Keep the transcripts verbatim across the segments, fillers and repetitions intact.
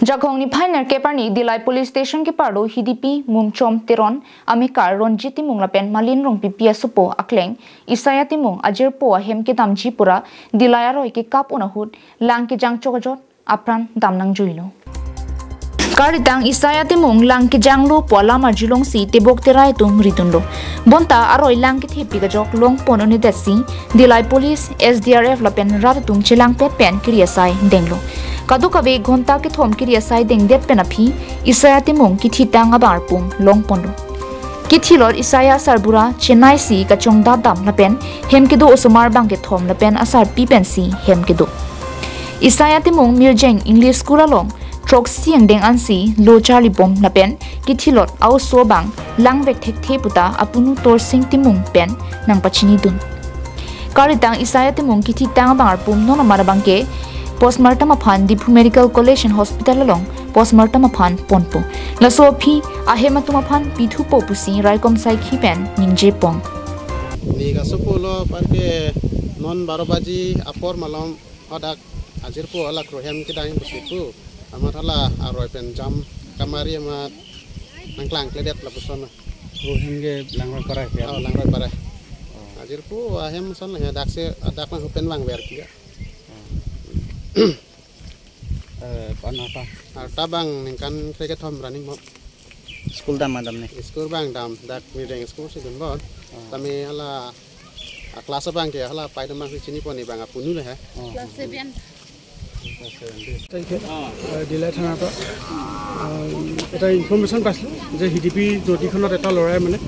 Jakhong niphai nerkep arni Dillai Police Station keparlo Hidipi Mungchom Teron, amekar Ronjit Timung lapen Malin Rongpipi asopo akleng Isaiah Timung ajirpo ahem kedamji pura Dillai aroi kekap un ahut lang kejang chokjot apran dam nangjuilo. Karitang Isaiah Timung lang kejanglo pu alam arjulongsi tebok terai atum ridunlo. Bonta aroi lang kethe pik ajok longpon un-edetsi Dillai Police, S D R F lapen rat atum chelangpet pen kiri asai denglo. Kadokave ghonta kethom kiri asai dengdet pen aphi Isaiah Timung kithitang abang arpum longponlo. Kithilot Isaiah asarbura Chennai si kachongdat dam lapen hem kedo osomar bang kethom lapen asarpi pensi hem kedo. Isaiah Timung Mirjeng English School along throksi angdeng ansi lo charlibom lapen kithilot a-oso abang langvek thekthe puta apunu Torsing Timung pen nangpachinidun. Karitang Isaiah Timung kithitang abang arpum non amat abangke postmortem aphan Diphu Medical College and Hospital along postmortem aphan ponpo. Laso aphi ahem atum aphan pithupo pusi raikom saikhi pen ningjepon. Ni kasopo lo parke non baro baji apor malom hadak ajirpo hala krohem kedang pusi pu. Amat hala aroi pen jam kamari amat nangklangkledet lapuson. Krohem ke langroi parai ya? Oh, langroi parai. Oh. Ajirpo ahem ason la ya daksi adak nanghupen vangver ki ya. Eh, ko-an arta? Arta abang ningkan krekethom running mo. School dam ma damne? School abang dam, dak Mirjeng school si dunbom. Oh. Tame hala a-class abangke hala pai dam abangsi chinipon, abang apunu le he. Oh. Class seven. তাৰিখে, আহ, ডিলাই থানাৰ পৰা, আহ, এটা ইনফৰমেশ্যন পাইছিলোঁ যে হিডিপি নদীখনত এটা ল'ৰাই মানে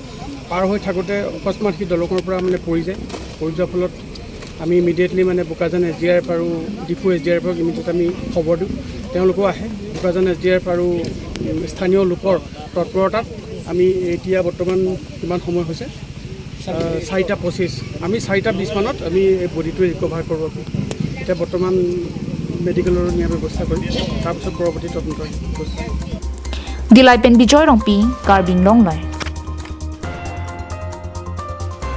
পাৰ হৈ থাকোঁতে অকস্মাত সি দলঙৰ পৰা মানে পৰি যায়। পৰি যোৱাৰ ফলত আমি ইমিডিয়েটলি মানে Bokajan S D R F আৰু ডিফু এছ ডি আৰ এফক ইমিডিয়েট আমি খবৰ দিওঁ। তেওঁলোকো আহে। Bokajan S D R F আৰু, উম, স্থানীয় লোকৰ তৎপৰতাত আমি এতিয়া বৰ্তমান কিমান সময় হৈছে? আহ, চাৰিটা পঁচিছ, আমি চাৰিটা বিছ মানত আমি এই বডিটো ৰিকভাৰ কৰোঁ। এতিয়া বৰ্তমান মেডিকেলৰ নিয়াৰ ব্যৱস্থা কৰিম, তাৰপিছত পৰৱৰ্তী তদন্ত কৰিম। Dillai pen Bijoy Rongpi, Karbi Anglong Live.